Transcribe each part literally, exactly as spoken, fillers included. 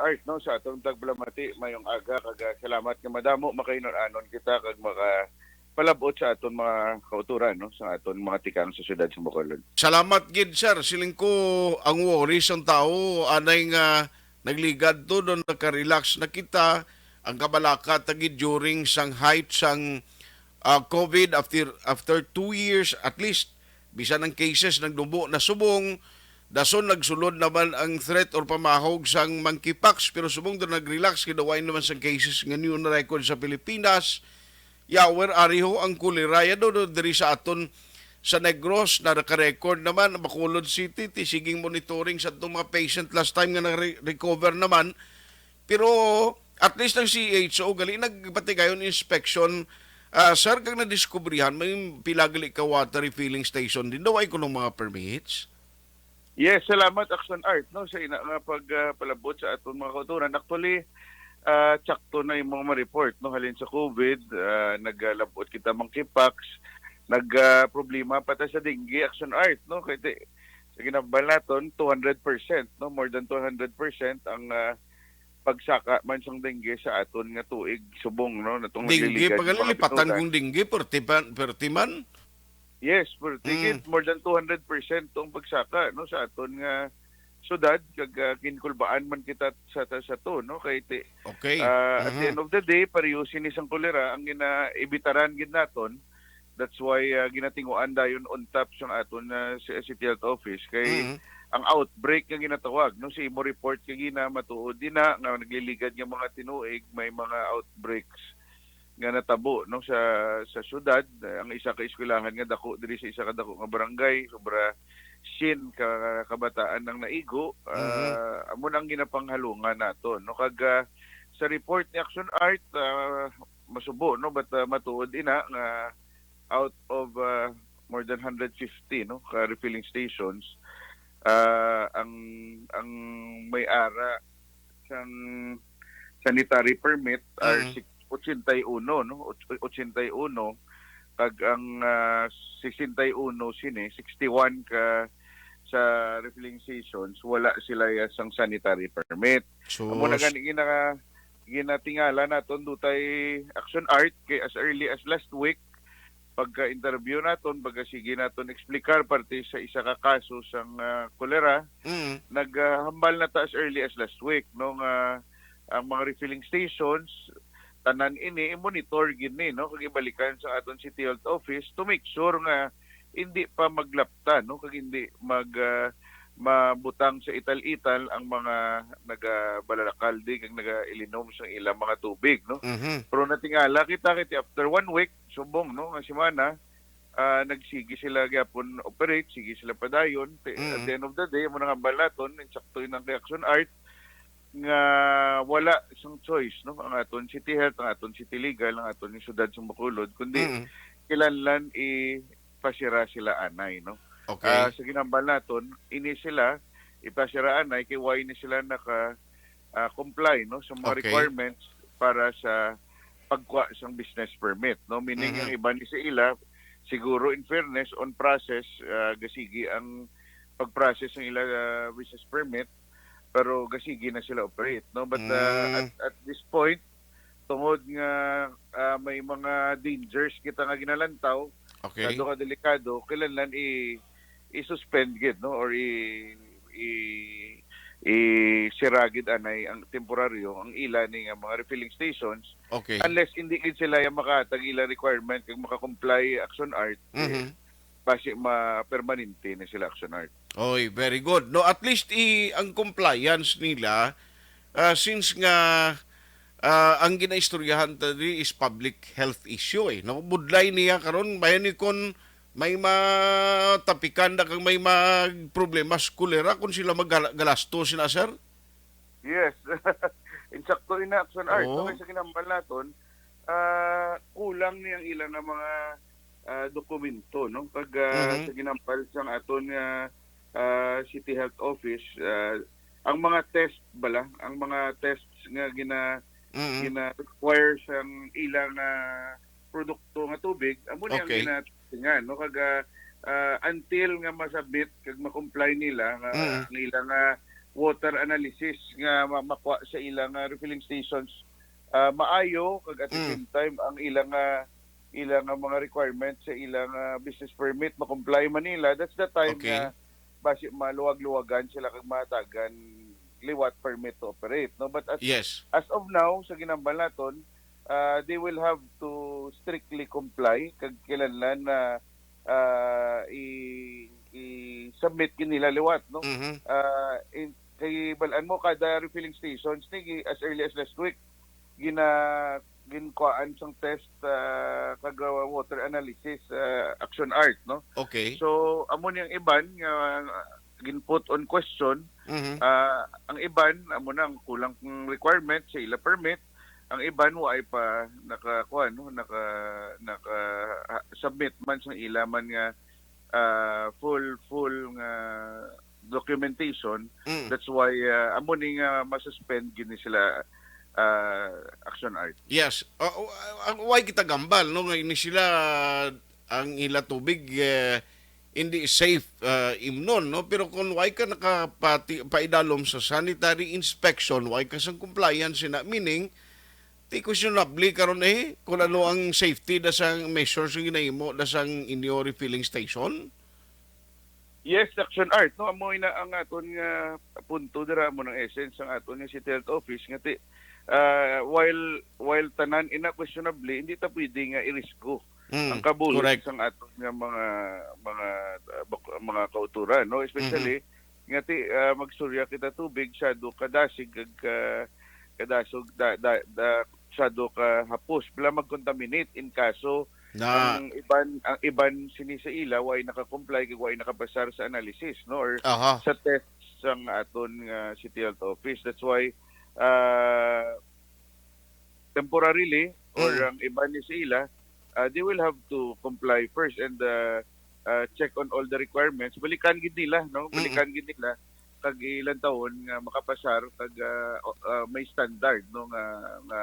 Art, no, sa atong tagpalamati, mayong aga, kag, ah, salamat nga madamo makahinun-anon kita kag makapalab-ot sa aton mga kautoran, no, sa aton mga tikang sa siyudad sa Bacolod. Salamat gid, sir. Siling ko, ang worry sang tawo anay nga nagligad to, do naka-relax na kita. Ang kabalaka ta gid during sang height sang, ah, COVID after, after two years at least, bisan ang cases nagdubo na subong, dason nagsulod naman ang threat or pamahog sang monkeypox, pero subong do nag-relax kay daw wala naman sang cases nga new na record sa Pilipinas. Yawer, ari ho ang kolera ya do, do, diri sa aton sa Negros na naka-record naman, Bacolod City, ti siging monitoring sa atong mga patient last time nga nag-recover naman. Pero at least ang C H O gali nagpatigayon inspection, ah, sir, kag nadiskubrihan may pila gali ka water refilling station din daw ay kunong mga permits. Yes, salamat, Action Art, no, sa ina nga pag, ah, palabot sa aton mga kautoran. Actually, ah, tsakto na imong ma-report, no, halin sa COVID, ah, nagalabot kita monkeypox, nag, ah, problema pa ta sa dengue, Action Art, no, kay ti-, sa ginambal naton, two hundred percent, no, more than two hundred percent ang, ah, pagsaka man sang dengue sa aton nga tuig subong, no, natong dengue, nagliligad nga pagalipatan mga kung dengue, perti pa-, perti man. Yes, perti gid, mm, more than two hundred percent tong pagsaka, no, sa aton nga syudad, kag, ah, ginkulbaan man kita sa, sa, sa to, no, kay ti-, okay, ah, at the, mhm, end of the day, pareho sini sang kolera ang ginaibitaran gid naton. That's why, ah, ginatinguan dayon on top sang aton, ah, si-, City Health Office kay, mhm, ang outbreak nga ginatawag, no, sa imo report kay gina matuod din na nga nagliligad nga mga tinuig may mga outbreaks nga natabo, no, sa, sa syudad. Ang isa ka eskwelahan nga dako diri sa isa ka dako nga barangay, sobra syen ka kabataan ang naigo. Mhm. Ah, amo na ang ginapanghalungan nato, no, kag, ah, sa report ni Action Art, ah, masubo, no, but, ah, matuod ina nga out of, ah, more than hundred fifty, no, ka refilling stations, ah, ang, ang may ara sang sanitary permit are, mm, six, ochenta y uno, no? Och-, ochenta y uno, kag ang, ah, sesenta y uno sini, sixty-one ka sa refilling stations, wala sila ya sang sanitary permit. Amo na, sus, gani gina-, ginatingala naton dutay Action Art kay as early as last week, pagka-interview naton, pagkasigi naton explicar parte sa isa ka kaso sang, ah, kolera, mm, naghambal na ta as early as last week, no, nga ang mga refilling stations, tanan ini i-monitor gid ni, no, kag ibalikan sa aton City Health Office to make sure nga hindi pa maglapta, no, kag hindi mag, ah, mabutang sa ital-ital ang mga nagabalarakaldi kag nagailinom sa ilang mga tubig, no? Mhm. Pero natingala kita kay after one week, subong, no, nga semana, ah, nagsigi sila gyapon operate, sige sila padayon. Te-, at, mm, the end of the day, amo nang hambal naton, insakto yun ang kay Action Art, nga wala sang choice, no, ang aton City Health, ang aton City Legal, ang aton yung syudad sa Bacolod, kundi, mm, kinahanglan ipasira sila anay, no? Okay. Ah, sa ginambal naton, ini sila ipasira anay kay why ni sila naka, ah, comply, no, sa mga, okay, requirements para sa pagkuha sang business permit, no? Meaning, mhm, ang iba ni sa ila, siguro, in fairness, on process, ah, gasigi ang pag-process ng ila, ah, business permit, pero gasigi na sila operate, no? But, ah, at, mm, at this point, tungod nga, ah, may mga dangers kita nga ginalantaw, okay, nga duha ka delikado, kinahanglan i-, i-suspend gid, no? Or i-, i-, i-sira gid anay ang temporaryo, ang ila ni nga mga refilling stations, okay, unless hindi gid sila yung makahatag ila requirement kag maka-comply Action Art, eh, mhm, basi ma-permanente ni sila Action Art. Oy, very good. No, at least i-, ang compliance nila, ah, since nga, ah, ang ginaistoryahan ta diri is public health issue, eh, no? Budlay niya karon, bayan ni kon may matapikan na kag may magproblema sa kolera kung sila maggala-, galasto sina, sir? Yes. Insakto ina, Action Art. Oo. Okay, sa ginambal naton, ah, kulang ni ang ilang nga mga, ah, dokumento, no? Kag, ah, mhm, sa ginambal sang aton nga, ah, City Health Office, ah, ang mga test bala, ang mga tests nga gina-, mm, gina-require sang ilang, ah, produkto nga tubig, amo ni ang, okay, gina-testingan, no? Kag, ah, ah, until nga ma-submit kag ma-comply nila nga, mm, ang ilang, ah, water analysis nga ma- makuha sa ilang ah, refilling stations ah, maayo, kag at the Mm. same time ang ilang ah, ilang ah, mga requirements sa ilang ah, business permit, ma-comply man nila. That's the time Okay. nga basi maluwag-luwagan sila kag mahatagan liwat permit to operate, no? But as Yes. as of now, sa ginambal naton, ah, they will have to strictly comply kag kinahanglan na ah, i i-submit gid nila liwat, no? Mhm. Ah, in, kay bal-an mo, kada refilling stations ni gi- as early as last week gina ginkuhaan sang test ah, kag ah, water analysis ah, Action Art, no? Okay. So amo ni ang iban nga ah, gin-put on question. Mhm. Ah, ang iban amo na ang kulang kong requirement sa ila permit. Ang iban wa ay pa naka kuan, no, naka naka ah, submit man sa ila man nga ah, full full nga documentation. Mm. That's why ah, amo ni nga ma-suspend gid ni sila ah, Action Art. Yes. Uh, uh, why kita gambal, no, nga ini sila ang ila tubig eh, hindi safe uh, imnon, no? Pero kung why ka nakapati paidalom sa sanitary inspection, why ka sang compliance na, meaning ti questionable karon eh kung ano ang safety da sang measures nga ginahimo da sang inyo refilling station? Yes, Action Art, no, amo na ang aton nga punto dira, amo nang essence ang aton nga City Health Office nga ti ah, while while tanan ina questionable, hindi ta pwede nga irisgo Mm, ang kabuhi correct. sang aton nga mga mga ah, bak- mga kauturan, no, especially nga ti ah, magsurya kita tubig, sado ka dasig kag ah, kadasog da, da, da, sado ka hapos bala mag-contaminate in kaso Na ang iban ang iban sini sa ila way naka-comply kag way nakapasar sa analysis, no, or aha. Sa test sang aton nga City Health Office. That's why uh, temporarily or Mm. ang iban ni sa ila, uh, they will have to comply first and uh, uh, check on all the requirements. Balikan gid nila, no? Mm. Balikan gid nila kag ilang taon nga makapasar kag uh, o- uh, may standard, no, nga nga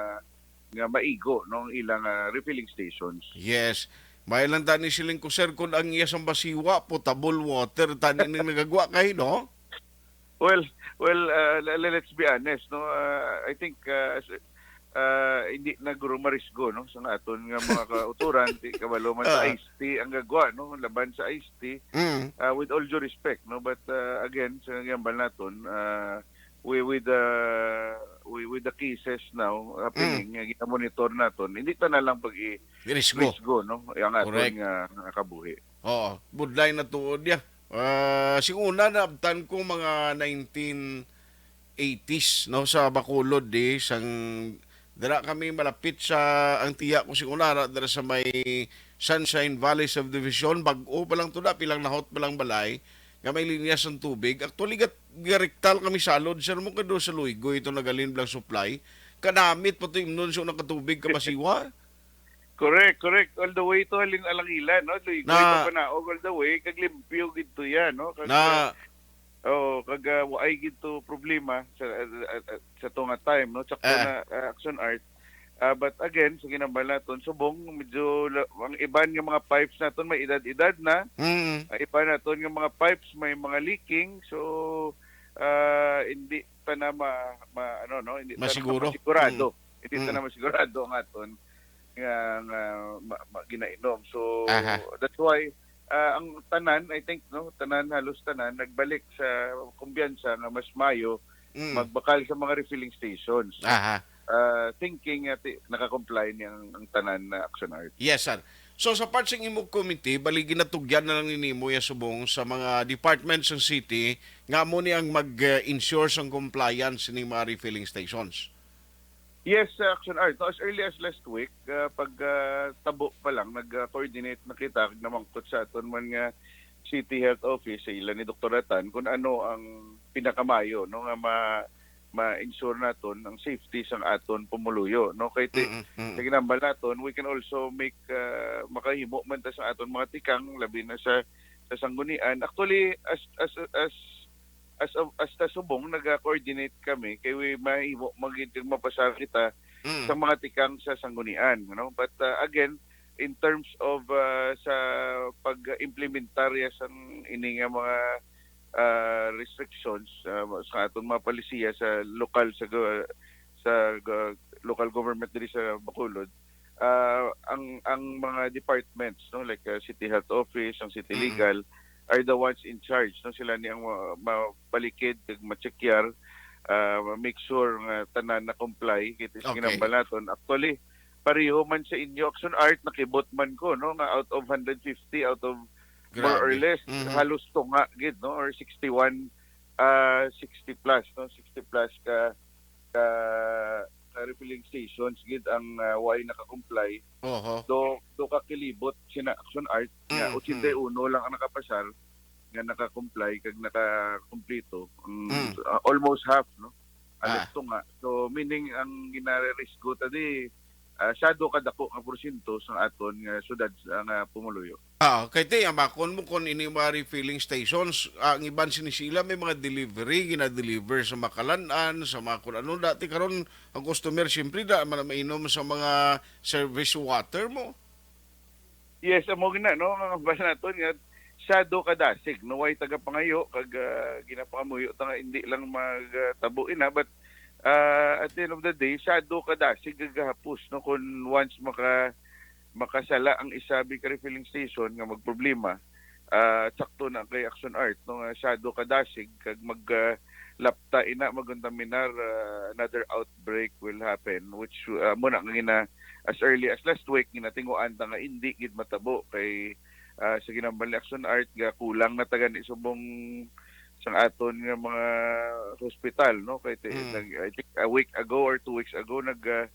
nga maigo, no, ang ilang uh, refilling stations. Yes. May lang tani siling ko, sir, kung ang iya sang basiwa, potable water, tani ning nagagwa kay, no? Well, well, uh, le- le- let's be honest, no. Uh, I think uh, as- uh, hindi na guro marisgo, no, sa aton nga mga kauturan, ti kabalo man sa Ah. iced tea ang gagwa, no, laban sa iced tea. Mm. Uh, with all due respect, no, but uh, again, sa gambal naton, uh, we with the we, with the cases now happening nga ginamonitor naton, hindi ta na lang pag Risgo. Risgo, no, ang aton Correct. nga, nga kabuhi. Oo, budlay na tuod niya. Ah, sing una naabtan ko mga nineteen eighties, no, sa Bacolod, di sang dira kami malapit sa ang tiya ko sing una ra dira sa may Sunshine Valley Subdivision, bag-o pa lang to na, pilang nahot pa lang balay nga may linya sang tubig. Actually, gat garektal kami salod, sir, mo kado sa Luigoy ito nagalin blang supply. Kanamit pa to imnon sa unang katubig ka masiwa. Correct, correct. All the way to halin Alangilan, no? Luigoy Na- Papanaog all the way, kag limpyo gid to yan, no? Kag, Na oh, kag uh, waay gid to problema sa uh, uh, uh, sa to nga time, no? Sakto Ah. na uh, Action Art. Ah, but again, sa ginambal naton, subong medyo la- ang iban nga mga pipes naton may edad-edad na. mm, Ang iban naton nga mga pipes may mga leaking. So ah, hindi ta na ma, ma- ano, no, hindi ta Masiguro. na masigurado. Hindi ta Mm. na masigurado ang aton nga, nga ma, ma, ginainom. So Aha. that's why ah, ang tanan, I think, no, tanan, halos tanan nagbalik sa kumbiyansa nga mas mayo mm. magbakal sa mga refilling stations. Aha. Ah, thinking nga ti, naka-comply ni ang, ang tanan na Action Art. Yes, sir. So sa part sing imo committee, bali ginatugyan na lang ninimo ya subong sa mga departments sang city nga amo ni ang mag-ensure sang compliance ning mga refilling stations. Yes, uh, Action Art. No, as early as last week, uh, pag uh, tabo pa lang, nag-coordinate na kita, namangkot sa aton man nga City Health Office sa ila ni Doktor Ratan kung ano ang pinakamayo, no, nga ma ma-ensure naton ang safety sang aton pumuluyo, no? Kay ti, Mm, mm. Sa ginambal naton, we can also make uh, makahimo man ta sa aton mga tikang, labi na sa sa sanggunian. Actually, as as as as of, as ta subong naga-coordinate kami kay we mahimo magid mapasar kita Mm. sa mga tikang sa sanggunian, no? But uh, again, in terms of uh, sa pag-implementarya sang ini nga mga ah, restrictions, ah, sa aton mga palisiya sa lokal, sa go-, sa go-, local government diri sa Bacolod, ah, ang, ang mga departments, no, like, ah, City Health Office, ang City Mm. Legal, are the ones in charge, no? Sila ni ang ma-, mabalikid, kag ma-checkar, ah, ma-make sure nga tanan na-comply, kay sa Okay. ginambal naton. Actually, pareho man sa inyo, Action Art, nakibot man ko, no, nga out of hundred fifty, out of more or Grabe. less, Mhm. halos tunga gid, no, or sixty-one, ah, sixty plus, no, sixty plus ka, ka, ka refilling stations gid ang, ah, way naka-comply. Oho. Do, do ka kilibot sina Action Art nga Mm, ochenta y uno lang ang nakapasar nga naka-comply kag nakakumpleto. Ang, Mm. ah, almost half, no? Alas Ah. tunga. So, meaning ang ginarisgo ta di, ah, sado ka dako nga porsyento sa aton nga syudad, ah, nga pumuluyo. Ah, kay ti, amakon mo kon ini mga refilling stations, ah, ang iban sini sila may mga delivery, gina-deliver sa makalan-an, sa mga kun ano. Dati karon ang customer, siyempre, da man mainom sa mga service water mo. Yes, amo gina, no? Ang bala naton nga, sado ka dasig, no? Way taga pangayo, kag, ah, ginapangamuyo ta nga hindi lang magtabo ina, but, ah, at the end of the day, sado ka dasig gagahapos, no? Kung once maka-, makasala ang isa bi ka refilling station nga magproblema, ah, sakto na kay Action Art, no? Nga sado ka dasig, kag mag, ah, lapta ina, magkontaminar, ah, another outbreak will happen, which, ah, mo na nga gina-, as early as last week, ginatinguan ta nga hindi gid matabo kay, ah, sa ginambal ni Action Art, ga kulang na ta gani subong sang aton nga mga hospital, no? Kay ti-, Mm. nag-, I think a week ago or two weeks ago, nag, ah,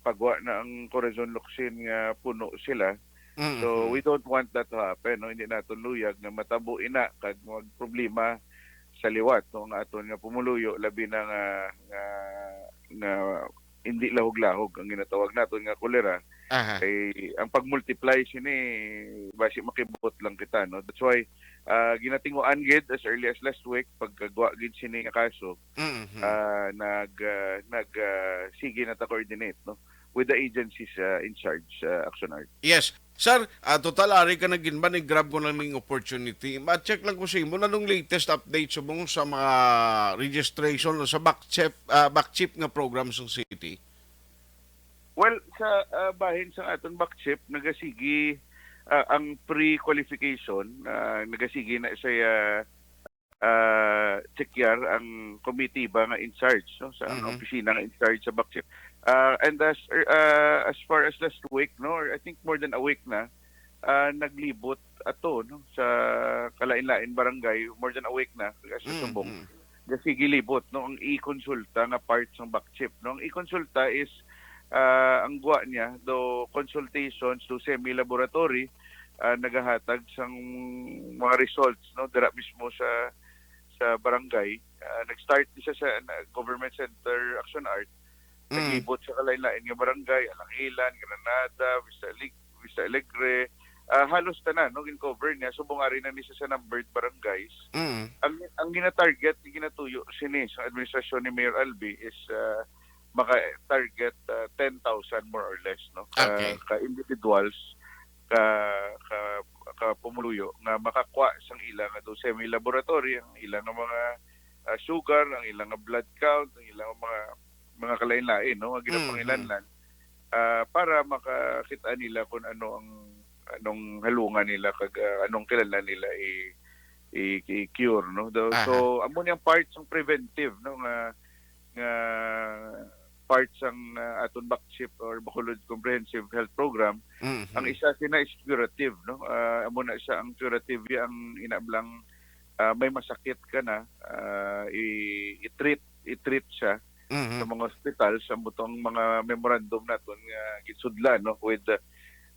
pagwa na ang Corazon Locsin nga puno sila. Mm, So, mm. we don't want that to happen, no? Hindi naton luyag nga matabo ina kag magproblema sa liwat, no, nga aton nga pumuluyo, labi na nga, nga, nga hindi lahog-lahog ang ginatawag naton nga kolera. Aha. Kay ang pag-multiply sini, basi makibot lang kita, no? That's why, ah, ginatinguan gid as early as last week, pagkagwa gid sini nga kaso, Mm, mm. ah, nag, ah, nag, ah, sige na ta coordinate, no, with the agencies, ah, in charge, ah, Action Art. Yes. Sir, ah, total ari ka na gid man, i-grab ko lang ning opportunity. Ma-check lang ko sa imo, anong latest update subong sa mga registration o sa BACCHIP, ah, BACCHIP nga program sa city? Well, sa, ah, bahin sa aton BACCHIP, nagasigi, ah, ang pre-qualification, ah, nagasigi na sa, ah, ah, chekyar ang komitiba nga in charge, no, sa ang Mhm. opisina nga in charge sa BACCHIP. Ah, and as, er, ah, as far as last week, no, or I think more than a week na, ah, naglibot ato, no, sa kalain-lain barangay, more than a week na, sa Mm, subong. mm. Nga sige libot, no, ang ikonsulta nga part sang BACCHIP, no. Ang ikonsulta is, ah, ang gwa niya, do consultations, do semi-laboratory, ah, nagahatag sang mga results, no, dira mismo sa, sa barangay. Ah, nag-start siya sa, na, Government Center Action Art. Mm. Naglibot sa kalain-lain nga barangay, Alangilan, Granada, Vista Aleg-, Vista Alegre. Ah, halos tanan, no, gin-cover niya. Subong ari na ni siya sa numbered barangays. Mm. Ang, ang gina-target, ginatuyo sini sa administrasyon ni Mayor Albi is, ah, maka-target, ah, ten thousand more or less, no? Ka, Okay. ka individuals, ka, ka, ka pumuluyo nga makakuha sang ilang, ah, do semi-laboratory, ang ilang mga, ah, sugar, ang ilang blood count, ang ilang mga, mga kalain-lain, no, nga Mhm. ginapanginahanglan, ah, para makakita nila kung ano ang, anong halungan nila kag, ah, anong kinahanglan nila i-, i-, i-cure, no? Do-, Aha. so, amo ni ang part sang preventive, no, nga, nga part sang, ah, aton BACCHIP or Bacolod Comprehensive Health Program. Mhm. Ang isa sina is curative, no? Ah, amo na siya ang curative, ang ina bala, ah, may masakit ka na, ah, i-, i-treat, i-treat siya Mhm. sa mga hospital, sa butong mga memorandum naton nga gisudlan, no, with, uh,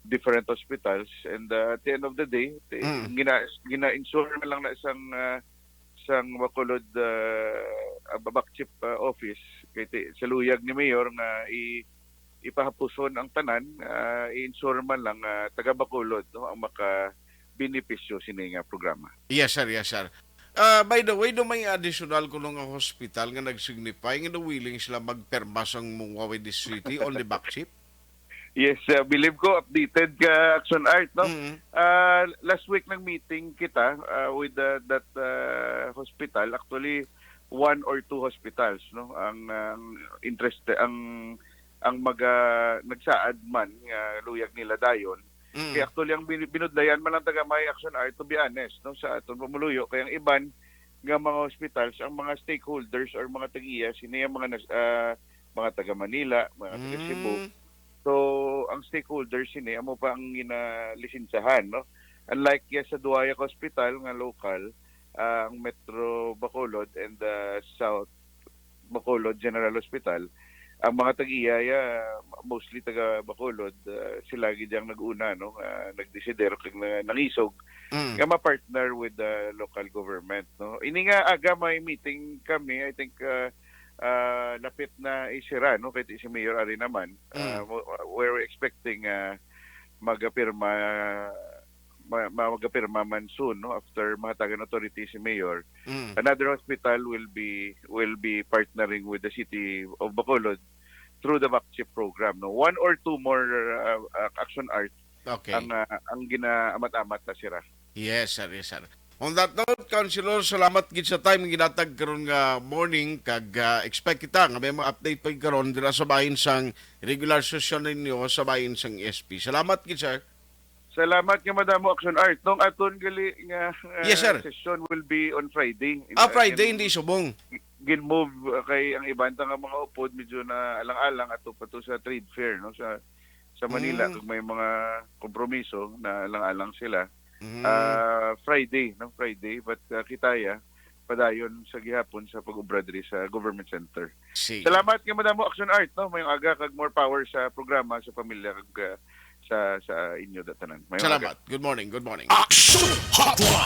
different hospitals. And, uh, at the end of the day, ti-, Mm. gina-, gina-ensure man lang na sang, uh, sang Bacolod, uh, uh, BACCHIP, uh, office, kay ti-, sa luyag ni Mayor nga i-, ipahapuson ang tanan, uh, i-ensure man lang, uh, taga Bacolod, no, ang maka-benepisyo sini nga programa. Yes, sir. Yes, sir. Ah, by the way, do may additional kuno nga hospital nga nag-signify nga willing sila magperma sang Mungwa with the city on the BACCHIP? Yes, uh, believe ko updated ka, Action Art, no? Mm. Uh, last week nag-meeting kita uh, with the, that uh, hospital. Actually, one or two hospitals, no? Ang ang interest ang ang maga nagsaad man nga luyag nila dayon. Mm. Kaya actually ang bin- binudlayan man lang taga may Action Art, to be honest, no, sa aton pamuluyo, kay ang iban nga mga hospitals, ang mga stakeholders or mga tag-iya sini ang mga nas- ah, mga taga Manila, mga taga Cebu. Mm. So ang stakeholders sini amo pa ang ginalisensahan, no? Unlike ya sa duwa ka hospital nga local, ah, ang Metro Bacolod and the South Bacolod General Hospital, ang mga tag-iya ya, mostly taga Bacolod, ah, sila gid ang nag-una, no, nga nagdesider kag na- nangisog Mm. nga ma-partner with the local government, no. Ini nga aga may meeting kami, I think, ah, ah, lapit na isira, no, kay si Mayor ari naman. Ah, Mm. mo- we're expecting ah, magapirma ma, ma- magapirma man soon, no, after mahatagan authority si Mayor. Mm. Another hospital will be will be partnering with the city of Bacolod through the VACCHIP program, no. One or two more uh, uh, Action Art Okay. ang uh, ang ginaamat-amat na sira. Yes, sir. Yes, sir. On that note, Councilor, salamat gid sa time nga ginatag karon nga morning, kag ah, expect kita nga may mga update pa karon dira sa bahin sang regular session ninyo sa bahin sang S P. Salamat gid, sir. Salamat nga madamo, Action Art. Nung aton gali nga uh, Yes, sir. Session will be on Friday. Ah, Uh, Friday, gin- hindi subong. Gin-move uh, kay ang iban ta nga mga upod medyo na alang-alang ato pa to sa trade fair, no, sa sa Manila. Mm. Kung may mga kompromiso na alang-alang sila, Mm. ah, Friday, no, Friday, but uh, kita ya padayon sa gihapon sa pag-obra diri sa Government Center. Sige. Salamat nga madamo, Action Art, no, mayong aga kag more power sa programa, sa pamilya kag uh, sa sa inyo datanan. Mayong aga. Salamat. Good morning. Good morning. Action Hotline.